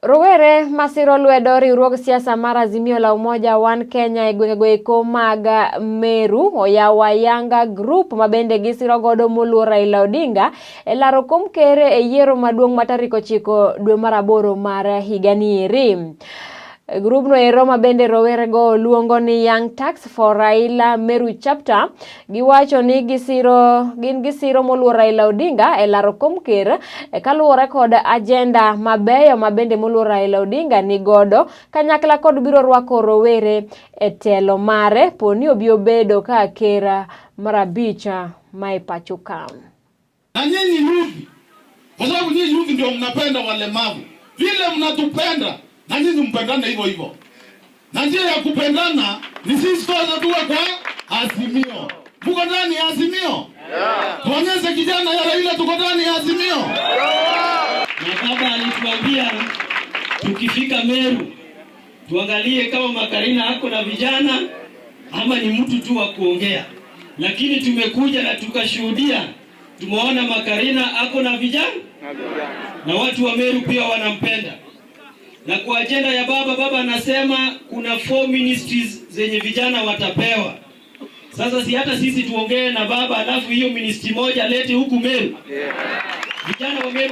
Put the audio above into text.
Rowere masiro lwedo riwruog siasa mar Azimio la Umoja One Kenya e gwengego eko mag Meru oyawo ayanga grup ma bende gisiro godo moluor Raila Odinga e laro kom ker e yiero maduong' ma tarik 9 dwe mar 8 mar higani eri. Grubno ero ma bende rowerego luongo ni Young Turks for Raila Meru Chapter giwacho ni gisiro gin gisiro moluor Raila Odinga e laro kom ker kaluwore kod agenda mabeyo ma bende moluor Raila Odinga ni godo kanyakla kod biro rwako rowere e telo mare poni obi obedo ka ker mar 5 ma e pacho ka. Na nyinyi youth, kwa sababu nyinyi youth ndio mnapenda walemavu, vile mnatupenda na nyinyi mpendane hivyo hivyo, na njia ya kupendana ni sisi sote tuwe kwa Azimio. Mko ndani ya Azimio? Yeah. Tuonyeshe kijana ya Raila tuko ndani ya Azimio. Yeah. Na baba alituambia tukifika Meru tuangalie kama Makarina ako na vijana ama ni mtu tu wa kuongea, lakini tumekuja na tukashuhudia, tumeona Makarina ako na vijana na watu wa Meru pia wanampenda. Na kwa ajenda ya baba, baba anasema kuna 4 ministries zenye vijana watapewa. Sasa si hata sisi tuongee na baba, alafu hiyo ministry moja lete huku Meru. Vijana wa Meru